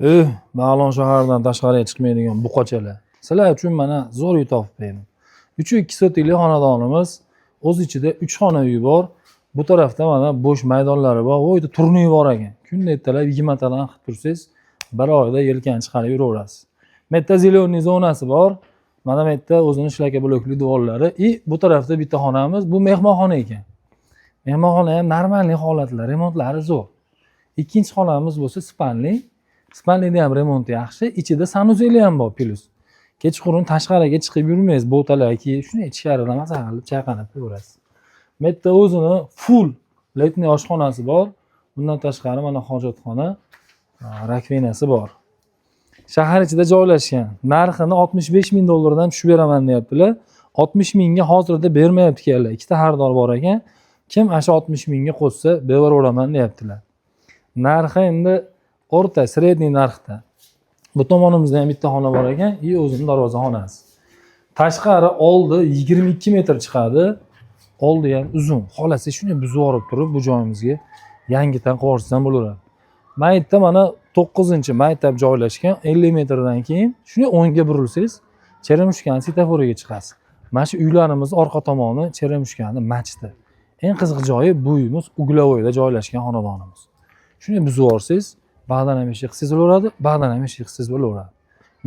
Ma'lum, shahardan tashqariga chiqmaydigan buqachalar. Sizlar uchun mana zo'r uy topib berdim. 3,2 sotikli xonadonimiz, o'z ichida 3 xona uy bor. Bu tarafda mana bo'sh maydonlari bor. U yerda turnik bor ekan. Kunda ertalab 20 tadan qilib tursangiz, bir oyda yelkani chiqarib yuraverasiz. Bu yerda зеленый zonasi bor. Mana bu yerda o'zini шлакоблок li devorlari и bu tarafda bitta xonamiz, bu mehmonxona ekan. Mehmonxona ham нормальный holatlar, remontlari zo'r. Ikkinchi xonamiz bo'lsa спальный. Спальный da ham remonti yaxshi, ichida санузел i ham bor плюс. Kechqurun tashqariga chiqib yurmaysiz, botalar kiyib, shunday ichkarida maza qilib chayqanib qo'yaverasiz. Bu yerda o'zini full летний oshxonasi bor. Bundan tashqari mana hojatxona, раковина si bor. Shahar ichida joylashgan. Narxini 65 ming dollardan tushib beraman deyaptilar. 60 mingga hozirda bermayapti ekanlar. Ikkita xaridor bor ekan. Kim ana shu 60 mingga qo'shsa, beraveraman deyaptilar. Narxi endi o'rta, средний narxda. Bu tomonimizda ham bitta xona bor ekan и o'zini darvoza xonasi. Tashqari oldi 22 metr chiqadi. Oldi ham uzun. Xohlasa shunday buzib yuborib turib bu joyimizga yangidan qilib yuborsangiz ham bo'laveradi. Maytda mana 9-maktab joylashgan, 50 metrdan keyin shunday o'ngga burilsangiz Cheremushkani svetoforiga chiqasiz. Mana shu uylarimiz orqa tomoni Cheremushkani masjidi. Eng qiziq joyi, bu uyimiz угловой da joylashgan xonadonimiz. Shunday buzib yuborsangiz, bag'dan ham eshik qilsangiz bo'laveradi, bag'dan ham eshik qilsangiz bo'laveradi.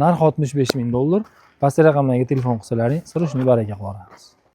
Narx 65 ming dollar. Pastki raqamlarga telefon qilsalaring, срочный baraka qilib yuboramiz.